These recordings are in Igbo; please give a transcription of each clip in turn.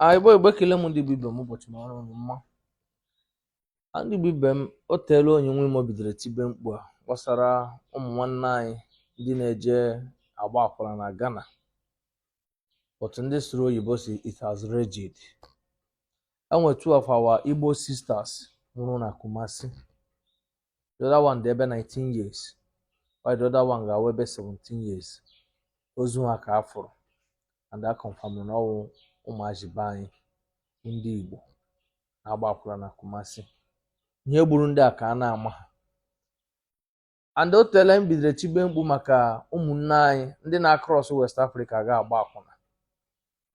Igbo Igbo, ekele m ndị Igbo ibe m. Ụbọchị mara unu mma. Ndị Igbo ibe m, o teela onye nwe Imo bidoro tibe mkpu a gbasara ụmụ nwanne anyị ndị na-eje agba akwụna na Ghana, but ndị sụrụ oyibo si it has raged. Enwe two of our Igbo sisters nwụrụ na Kumasi. The other one dị ebe 19 years, while the other one ga-awụ ebe 17 years. Ozu ha ka a fụrụ and a confirm na ọwụ ụmụazị be anyị, ndị Igbo na-agba akwụna na Kumasi. Ihe gburu ndị a ka a na-ama ha. And o teela m bidoro chibe mkpu maka ụmụnne anyị ndị na-across West Africa ga-agba akwụna.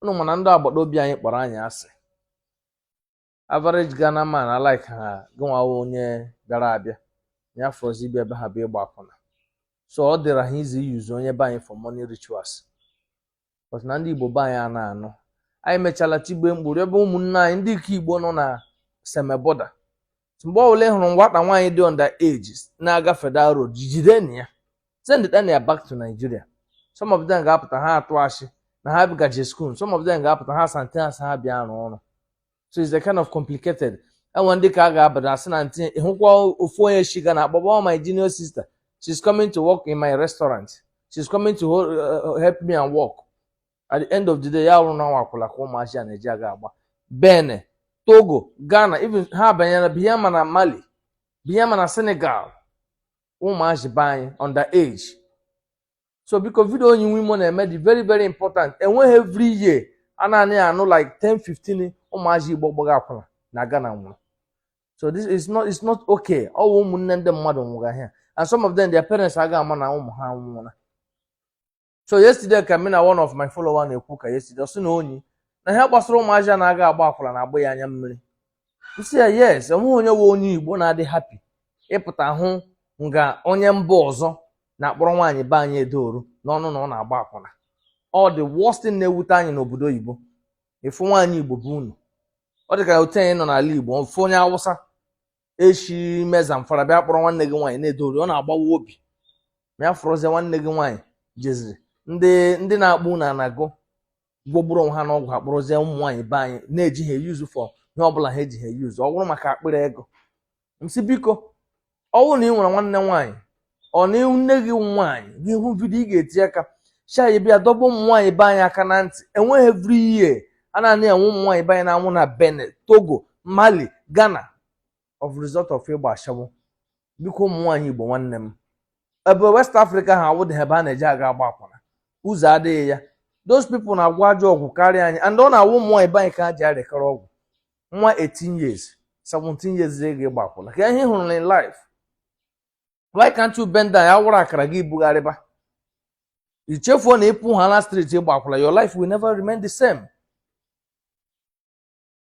Unu mana ndị agbata obi anyị kpọrọ anyị asị. Average Ghana man alike ha gịnwawa onye bịara abịa ya fọrọzi ịbịa ebe ha bụ ịgba akwụna, so ọ dịra ha izi use onye be anyị for money rituals. But na ndị Igbo be anyị a na-anụ, anyị mechala tigbe mkpu ebe ụmụnne anyị ndị ike Igbo nọ na Seme border. Mgbe ọbụla ị hụrụ nwata nwaanyị dị under age na-agafe that road, jidenu ya, send ya back to Nigeria. Some of them ga-apụta, ha atụ ashị na ha gaje school. Some of them ga-apụta, ha sante asị ha bịa arụ ọrụ. So it's a kind of complicated. Enwe ndị ka a ga-abata asị na ntị ịhụkwa ofu onye shiga na akpọkpọ, "My junior sister, she's coming to work in my restaurant. She's coming to help me and work." At the end of the day, ya wụrụ na nwakwụla ka ụmụazị a na-eji aga agba. Benin, Togo, Ghana, even ha banyere Biama na Mali, Biama na Senegal, ụmụazị be anyị under age. So biko, video onye nwe Imo na-eme dị very very important. Enweghị every year a na-anị anụ like 10 15 ụmụazị Igbo gbaga akwụna na Ghana nwụrụ. So this is not, it's not okay. Ọ wụ ụmụnne ndị mmadụ nwụga here, and some of them, their parents aga ama na ụmụ ha nwụna. So yesterday ka me na one of my follower na-ekwu ka yesterday, ọ sị na onyi na ihe gbasara ụmụazị a na-aga agba akwụna na-agba ya anya mmiri. Nsị ya yes, enweghị onye nwe onye Igbo na-adị happy ịpụta hụ nga onye mba ọzọ na-akpọrọ nwaanyị be anyị edoru n'ọnụ na ọ na-agba akwụna. Ọ the worst thing na-ewute anyị n'obodo oyibo, ịfụ nwaanyị Igbo bụ unu, ọ dị ka otu anyị nọ n'ala Igbo, fụ onye Awụsa eshi Zamfara bịa kpọrọ nwanne gị nwaanyị na-edoru, ọ na-agbawa obi. Ma ya fọrọzie nwanne gị nwaanyị jeziri ndị na-akpụ unu anago gwọgburu onwe ha n'ọgwụ, akpọrọzie ụmụ nwaanyị be anyị na-eji ha e-use for ihe ọbụla ha eji ha e-use, ọ bụrụ maka akpịrị ego. Msị biko, ọ bụrụ na ị nwere nwanne nwaanyị, ọ na nne gị nwaanyị gị hụ video, ị ga-eti aka shai bịa dọba ụmụ nwaanyị be anyị aka na ntị. Enweghị every year a na-ana enwe ụmụ nwaanyị be anyị na-anwụ na Benin, Togo, Mali, Ghana of result of ịgba ashawo. Biko, ụmụ nwaanyị Igbo nwanne m, ebe West Africa ha awụdịghị ebe a na-eji aga agba akwụna, ụzọ adịghị ya. Those people na-agwọ ajọ ọgwụ karịa anyị, and ọ na-awụ ụmụ nwaanyị be anyị ka ha ji arịakọrọ ọgwụ. Nwa 18 years, 17 years ga ịgba akwụna, ka ihe ị hụrụ in life? Why can't you bend down ya wụrụ akara gị bugharịba? Ichefuo na ịpụ ha na street ịgba akwụna, your life will never remain the same.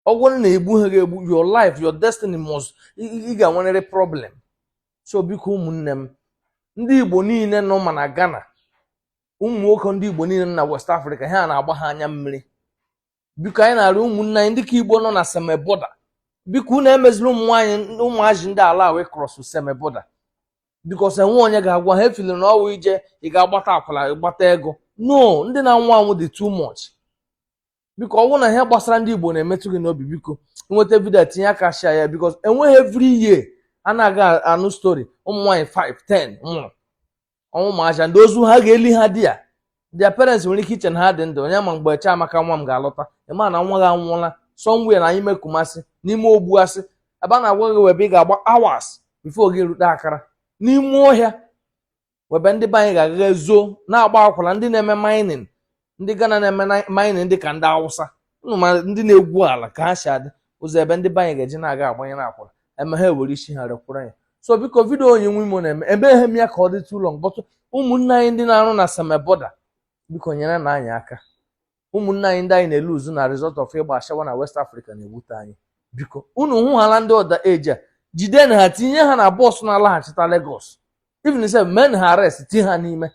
Ọ bụrụ na egbu ha ga-egbu your life, your destiny must ị ga-enwerịrị problem. So biko, ụmụnne m ndị Igbo niile nọ ma na Ghana, ụmụ nwoke ndị Igbo niile nọ na West Africa, ha na-agba ha anya mmiri. Biko, anyị na-arịọ ụmụnne anyị ndị ka Igbo nọ na Seme border, biko, unu emeziri ụmụ nwaanyị ụmụazị ndị ala wee cross Seme border, because enwe onye ga-agwa ha efili na ọwụ ije ị ga-agbata akwụla gbata ego. No, ndị na-anwụ anwụ dị too much. Biko, ọ bụrụ na ihe gbasara ndị Igbo na-emetụ gị n'obi, biko, nweta video, tinye aka share ya, because enweghị every year a na-aga anụ story ụmụ nwaanyị 5 10 nwụrụ ọnwụ ụmụaja ndị ozu ha ga-eli ha di ya. Their parents nwere ike iche na ha dị ndụ. Onye ma mgbe Chiamaka nwa m ga-alọta? Ịma na nwa gị anwụọla somewhere na ime Kumasi, n'ime Ogbuasị, ebe a na-agwa gị webe ị ga-agba hours before gị rute Akara, n'ime ọhịa webe ndị be anyị ga-agaga zoo na-agba akwụla. Ndị na-eme mining, ndị Ghana na-eme mining, dị ka ndị Awụsa unu ma ndị na-egwu ala ka ha si adị ụzọ ebe ndị be anyị ga-eji na-aga agbanye na akwụla eme ha ewere isi ha rekwuru ya. So biko, video onye nwe Imo na-eme, emeghe m ya ka ọ dị too long, but ụmụnne anyị ndị na-arụ na Seme border, biko, nyere na anyị aka. Ụmụnne anyị ndị anyị na-ele uzu na result of ịgba ashawa na West Africa na-ewute anyị. Biko, unu hụhala ndị ọda eji a, jide na ha, tinye ha na bus na-alaghachita Lagos. Even sef, mee ha arrest, tinye ha n'ime,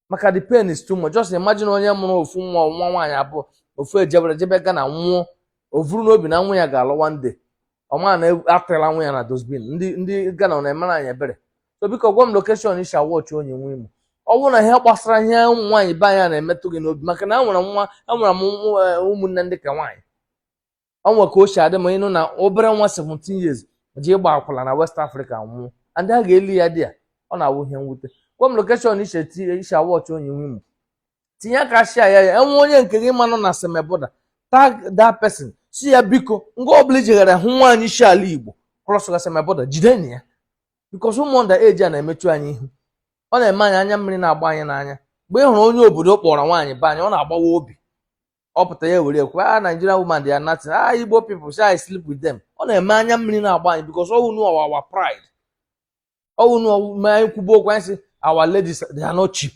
maka the pain is too much. Just imagine onye mụrụ ofu nwa, nwa nwaanyị abụọ, ofu ejebere jebe Ghana nwụọ, ovuru n'obi na nwa ya ga-alụ one day, ọma na atịla nwa ya na dustbin. Ndị Ghana na-emere anyị ebere. So biko, gwa m location isha watch onye nwe Imo. Ọ bụrụ na ihe gbasara ihe ụmụ nwaanyị be anyị a na-emetụ gị n'obi, maka na enwere m nwa, enwere m ụmụnne ndị ka nwaanyị, ọ nwe ka o si adị ma ịnụ na obere nwa 17 years ji ịgba akwụla na West Africa nwụọ, and a ga-eli ya dị ya, ọ na-awụ ihe mwute. Gwa m location ishe ishe awọchị onye nwe Imo, tinye aka share ya. Ya enwe onye nke gị manụ na Seme border, tag that person, si ya biko, ngwa ọbụla ijeghara hụ nwaanyị isi ala Igbo cross ga Seme border, jidenu ya, because ụmụ under age a na-emechu anyị ihu. Ọ na-eme anyị anya mmiri na-agba anyị n'anya mgbe ị hụrụ onye obodo kpọrọ nwaanyị be anyị. Ọ na-agbawa obi. Ọ pụta ya were ekwe, "Ah, Nigerian woman, they are nothing. Ah, Igbo people say I sleep with them." Ọ na-eme anya mmiri na-agba anyị because ọ wụ our pride. Ọ wụ ma anyị kwubo okwu, anyị sị our ladies, they are not cheap.